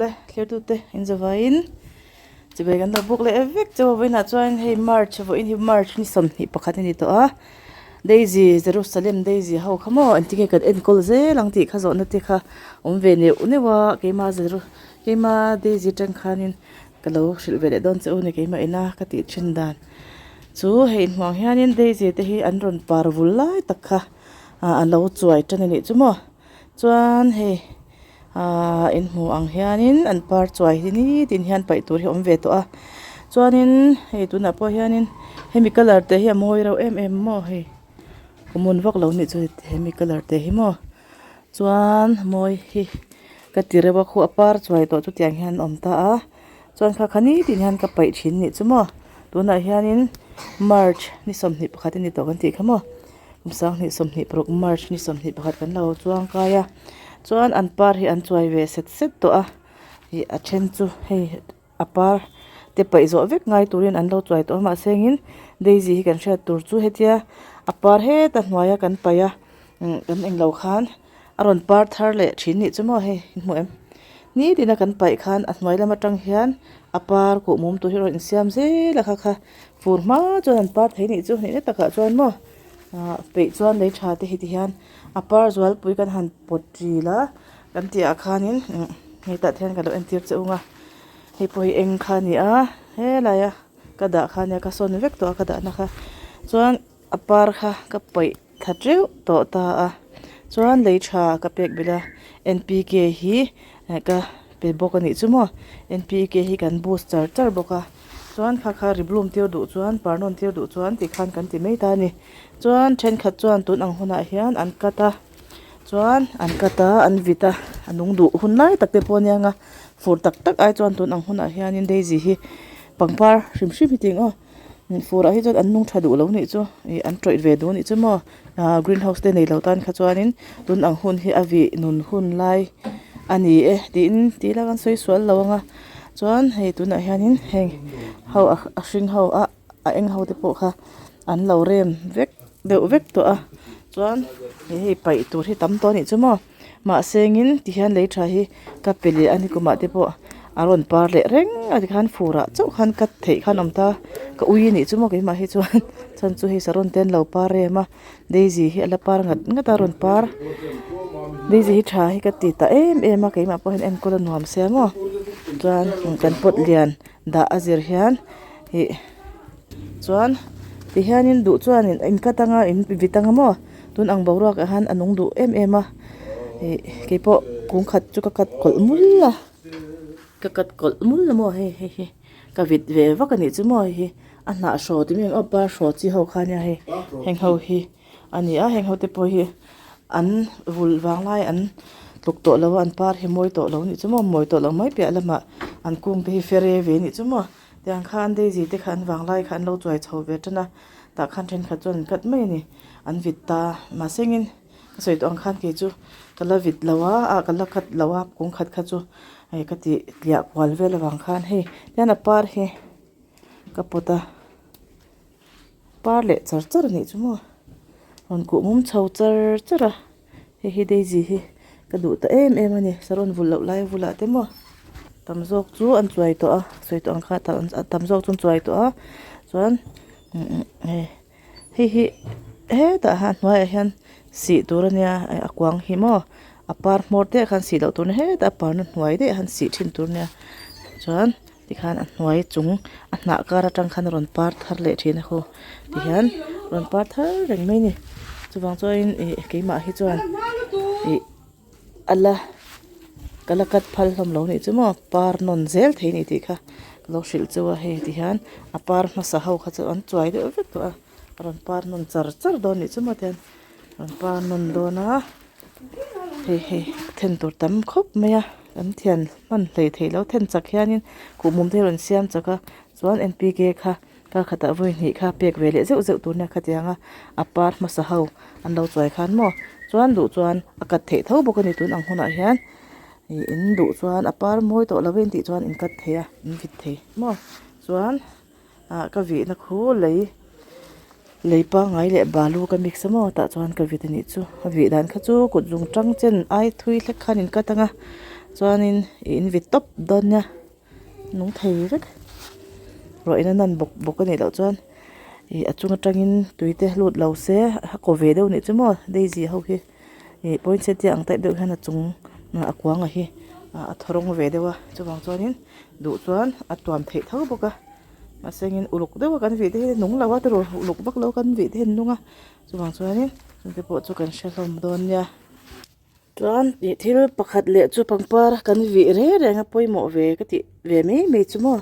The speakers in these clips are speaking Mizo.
Le thlertute in zavaiin chibai kan lo buk leh vek chauh a vawiinah chuan hei march vawiin hi march ni 21 a ni tawh a daisy jerusalem daisy ho kha maw engtin nge kan enkawl zel ang tih kha zawhna te kha awm ve neuh neuh a keimah jeru keimah daisy atang khanin ka lo hrilh ve leh dawn che u a ni keimah ina ka tih thin dan chu hei inhmuh ang hianin daisy te hi an rawn par vul lai tak kha ah a lo chuai tan a nih chu maw. Chuan hei ahh in hmuh ang hianin an par chuai hi nitin hian paih tur hi a awm ve tawh a chuanin hei tunah pawh hianin hemi colour te hi a mawi reuh em em maw hei common vak lo nih chu hemi colour te hi maw chuan mawi hi ka ti reuh a khu a par chuai tawh chu tiang hian a awm ta a chuan kha kha nitin hian ka paih thin nih chu maw tunah hianin march ni 21 a ni tawh kan tih kha maw. Kum 2026 March ni 21 kan lo chuang kai a chuan an par hi an chuai ve set set tawh a ih a then chu hei a par te paih zawh vek ngai turin an lo chuai tawh a mahse engin daisy hi kan hriat tur chu hetia a par heta hnuaia kan paih a kan englo khan a rawn par thar leh thin nih chu maw hei in hmu em nitin a kan paih khan a hnuai lam atang hian a par kuh mum tur hi a rawn insiam zel a kha kha fur hma chuan an par thei nih chu nih na takah chuan maw ah peih chuan lei tha te hi ti hian a par zualpui kan han pawt ṭil a kan tih ah khanin hei tah te hian ka lo entir che ung a hei pawh hi eng kha a ni a helai a ka dah kha a nia ka sawn vek tawh a ka dahna kha chuan a par kha ka paih thla teuh tawh ta a chuan lei tha ka pek belh a N P K hi ka pe bawk a nih chu maw N P K hi kan boost char char bawk a chuan kha kha ri bloom tir duh chuan par nawn tir duh chuan tikhan kan ti mai ta a ni chuan thenkhat chuan tun ang hunah hian an cut a chuan an cut a an vit a a nung duh hun lai tak te pawh a nia fur tak tak ai chuan tun ang hunah hianin daisy hi pangpar hrim hrim hi ting aw. Furah hi chuan an nung tha duh lo nih chu ih an tawih ve duh nih chu maw ah green house te nei lo tan kha chuanin tun ang hun hi a vih nun hun lai a ni e tiin tih ila kan sawi sual lo ang a chuan hei tunah hianin heng ho a hring ho a a eng ho te pawh kha an lo rem vek deuh vek tawh a chuan hei paih tur hi tam tawh a nih chu maw. Mahse engin tihian lei tha hi ka pe leh a ni kumah te pawh a rawn par leh reng a tikhan furah chauh khan ka theih khan a awm ta ka ui a nih chu maw keimah hi chuan chhan chu hei saron te an lo par em a daisy hi a la par ngat ngat a rawn par daisy hi tha hi ka ti ta em em a keimah pawh hian enkawl a nuam sia maw chuan kan pot lian dah a zir hian ih chuan tihianin duh chuanin in cut anga in vit anga maw. Tun ang boruak ah hian a nung duh em em a ih keipawh kung khat chu ka cut kawlh mul a ka cut kawlh mul a maw hei hei hi ka vit ve vak a nih chu maw hei hi a hnah hraw ti mai ang aw par hraw chi ho kha ania hei heng ho hi a ni a heng ho te pawh hi an vul vang lai an tluk tawh lo a an par hi mawi tawh lo a nih chu maw mawi tawh lo mai piah lamah an kung te hi fere ve a nih chu maw tiang khan daisy te kha an vang lai kha an lo chuai chho ve tan a tah khan thenkhat chuan an cut mai a ni. An vit ta mahse engin ka sawi tawh ang khan kei chu ka la vit lo a ah ka la cut lo a kung khat kha chu hei ka tih tliah kual vel avang khan hei tihian a par hi ka pawt a par leh char char a nih chu maw rawn kuh mum chho char char a hei hi daisy hi ka duh ta em em a ni saron vul loh lai bulah te maw tam zawk chu an chuai tawh a sawi tawh ang khan tam zawk chu an chuai tawh a chuan hei. Hei hi hetah hian hnuaiah hian sih tur a nia a kuang hi maw a par hmawr te ah khan sih loh tur a nia hetah a parna hnuai daih ah khan sih thin tur a nia chuan tikhan a hnuai chung a hnah kar atang khan a rawn par thar leh thin a khaw tihian rawn par thar reng mai a ni chuvang chuanin ih keimah hi chuan ih. A la ka la cut phal hlawm lo nih chu maw par nawn zel thei ni tih kha ka lo hrilh chu a hei ti hian a par hmasa ho kha chu an chuai deuh vek tawh a a rawn par nawn char char dawn nih chu maw tihian a rawn par nawn dawn a hei hei then tur tam khawp mai a kan thian hman hlei theih loh then chak hianin kuhmum te hi a rawn siam chak a chuan N P K kha. Kar khatah vawi hnih kha pek ve leh zeuh zeuh tur nia khatiang a a par hmasa ho an lo chuai khan maw chuan duh chuan a cut theih tho bawk a ni tun ang hunah hian ih in duh chuan a par mawi tawh lo a in tih chuan in cut thei a in vit thei maw chuan ah ka vihna khu lei lei pangngai leh balu ka mix a maw tah chuan ka vit a nih chu a vih dan kha chu kut zung tang chen ai thui hlek khan in cut ang a. Chuanin ih in vit tawp dawn nia nung thei vek ruah in a nan bawk bawk a nih loh chuan ih a chung atangin tui te lut lo se a kaw ve deuh nih chu maw daisy ho hi ih poinsettia ang type deuh hian a chung a kuang a hi a thaw rawng ve deuh a chuvang chuanin duh chuan a tuam theih tho bawk a mahse engin uluk deuh a kan vih te hi nung lo a tiraw uluk vak lo kan vih te hi an nung a chuvang chuanin chungte pawh chu kan hre hlawm dawn nia. Chuan ih thil pakhat leh chu pangpar kan vih reng reng a pawimawh ve ka tih ve mai mai chu maw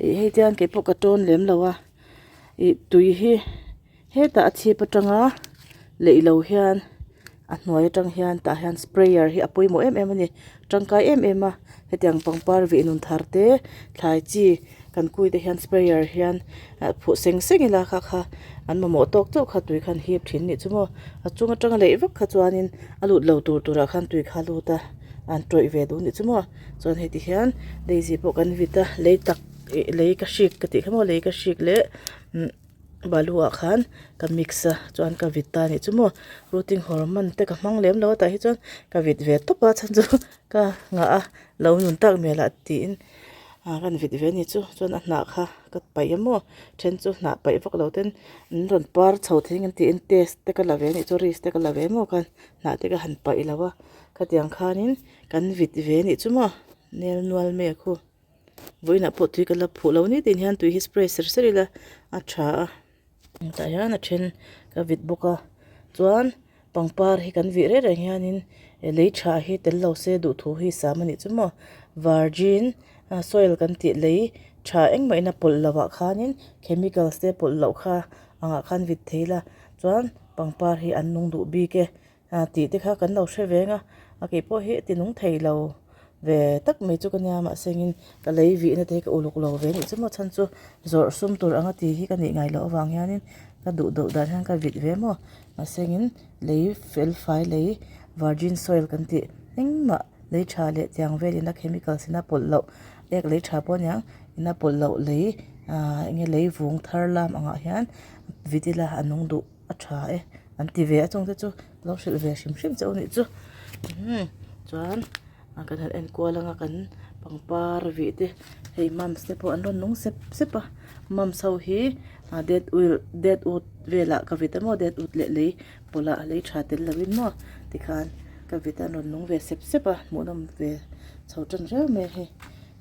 ih hei tiang kei pawh ka tawn lem lo a ih tui hi hetah a chhip atanga leih lo hian a hnuai atang hian tah hian sprayer hi a pawimawh em em a ni tangkai em em a hetiang pangpar vih nun thar te thlai chi kan kui te hian sprayer hian ah phuh seng seng ila kha kha an mamawh tawk chauh kha tui khan hip thin nih chu maw a chung atanga leih vak kha chuanin a lut lo tur turah khan tui kha a lut a an tawih ve duh nih chu maw chuan heti hian daisy pawh kan vit a lei tak ih lei ka hrik ka tih kha maw lei ka hrik leh umm balu ah khan ka mix a chuan ka vit ta nih chu maw rooting hormone te ka hmang lem lo a tah hi chuan ka vit ve tawp a chhan chu ka ngah a lo nun tak hmel ah tiin. Ah kan vit ve ni chu chuan a hnah kha ka paih a maw then chu hnah paih vak lo ten an rawn par chho thei ang tiin test te ka la ve anih chu risk te ka la ve maw khan hnah te ka han paih lo a khatiang khanin kan vit ve anih chu maw nel nual mek hu vawiinah pawh tui ka la phuh lo nitin hian tui hi spray ser ser ila a tha a. Tah hian a then ka vit bawk a chuan pangpar hi kan vih reng reng hianin lei tha hi tel lo se duhthu hi sam a nih chu maw virgin soil kan tih lei tha engmah in a pawlh loh ah khanin chemicals te pawlh loh kha angah khan vit thei ila chuan pangpar hi an nung duh bik e. Ah tih te kha kan lo hre veng a a kei pawh hi ti nung thei lo ve tak mai chu ka nia mahse engin ka lei vihna te hi ka uluk lo ve anih chu maw chhan chu zawrh sum tur anga ti hi ka nih ngai loh avang hianin ka duh duh dan hian ka vit ve maw mahse engin lei fel fai lei virgin soil kan tih engmah lei tha leh tiang velin a chemicals in a pawlh loh ek lei tha pawh aniang in a pawlh loh lei ah enge lei vung thar lam angah hian vit ila a nung duh. A tha e an ti ve a chung te chu lo hrilh ve hrim hrim che u nih chu umm chuan kan han en kual anga kan pangpar vih te hei mums te pawh an rawn nung sep sep a mums ho hi dead oil dead wood velah ka vit a maw dead wood leh lei pawlh ah lei tha tel lovin maw tikhan ka vit a an rawn nung ve sep sep a hmuhnawm ve chho tan riau mai a hei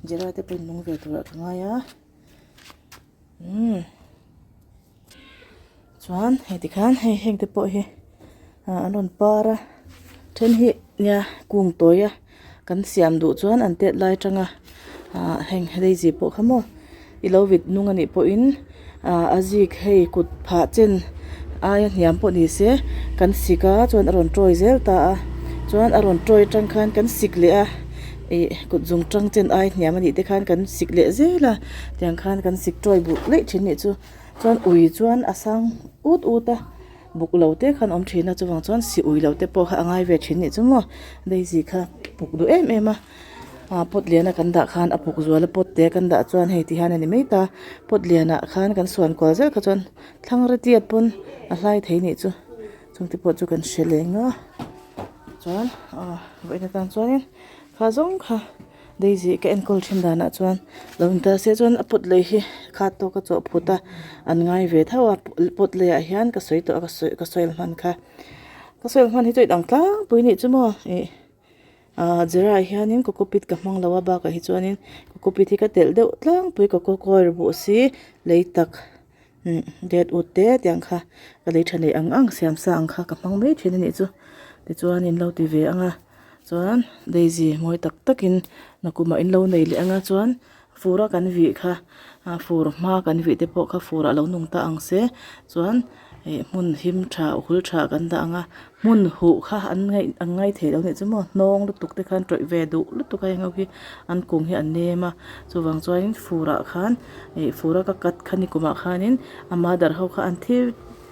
jera te pawhin nung ve turah ka ngai a umm. Chuan hei tikhan hei heng te pawh hi ah an rawn par a then hi nia kung tawi a kan siam duh chuan an tet lai atanga ah heng daisy pawh kha maw i lo vit nung anih pawhin ah a zik hei kut phah chen aia hniam pawh ni se kan sik a chuan a rawn tawi zel ta a chuan a rawn tawi atang khan kan sik leh a ih kut zung tang chen ai hniam anih te khan kan sik leh zel a tiang khan kan sik tawi buk laih thin anih chu. Chuan ui chuan a sang ut ut a buk lo te khan awm thin a chuvang chuan si ui lo te pawh kha a ngai ve thin nih chu maw daisy kha puk duh em em a ah pot lian a kan dah khan a puk zual a pot te kan dah chuan hei ti hian a ni mai ta pot lian ah khan kan suan kual zel kha chuan thlang retiat pawn a hlai thei nih chu chung te pawh chu kan hre leng a chuan ah vawiin atan chuanin kha zawng kha. Daisy ka enkawl thin danah chuan lo ni ta se chuan a pot lei hi khat tawk a chawh phut a an ngai ve tho a pot leiah hian ka sawi tawh a ka sawi ka soil hman kha ka soil hman hi chu inang tlangpui nih chu maw ih ah zira ah hianin cocopeat ka hmang lo a bakah hi chuanin cocopeat hi ka telh deuh tlangpui coco coir buh si lei tak umm dead wood te tiang kha ka lei tha nei ang ang siam sa ang kha ka hmang mai thin a nih chu tichuan in lo ti ve ang a. Chuan daisy mawi tak takin nakumah in lo nei leh anga chuan fur a kan vih kha ah fur hma kan vih te pawh kha fur ah lo nung ta ang se chuan ih hmun him tha hul tha kan dah ang a hmun huh kha an ngaih an ngai thei lo nih chu maw hnawng lutuk te khan tawih ve duh lutuk a heng ho hi an kung hi an nem a chuvang chuanin fur ah khan ih fur a ka cut kha ni kumah khanin a mother ho kha an thi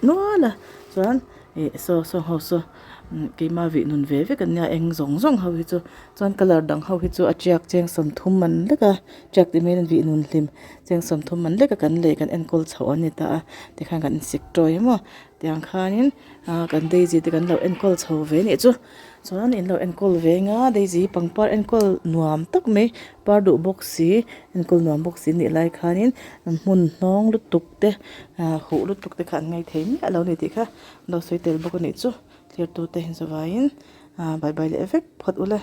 nual a chuan ih saw saw ho saw. Keimah vih nun ve vek an nia eng zawng zawng ho hi chu chuan colour dang ho hi chu a tiak cheng sawmthum man lek a tiak tih mai hian vih nun hlim cheng sawmthum man lek a kan lei kan enkawl chhoh an ni ta a tikhan kan insik tawi emaw tiang khanin ah kan daisy te kan lo enkawl chho ve anih chu chuan in lo enkawl ve anga daisy pangpar enkawl nuam tak mai par duh bawk si enkawl nuam bawk si nih lai khanin hmun hnawng lutuk te ah huh lutuk te kha an ngaithei miah lo a ni tih kha. Lo sawi tel bawk a nih chu thlir tute in zavaiin bye bye leh vek phawt ule.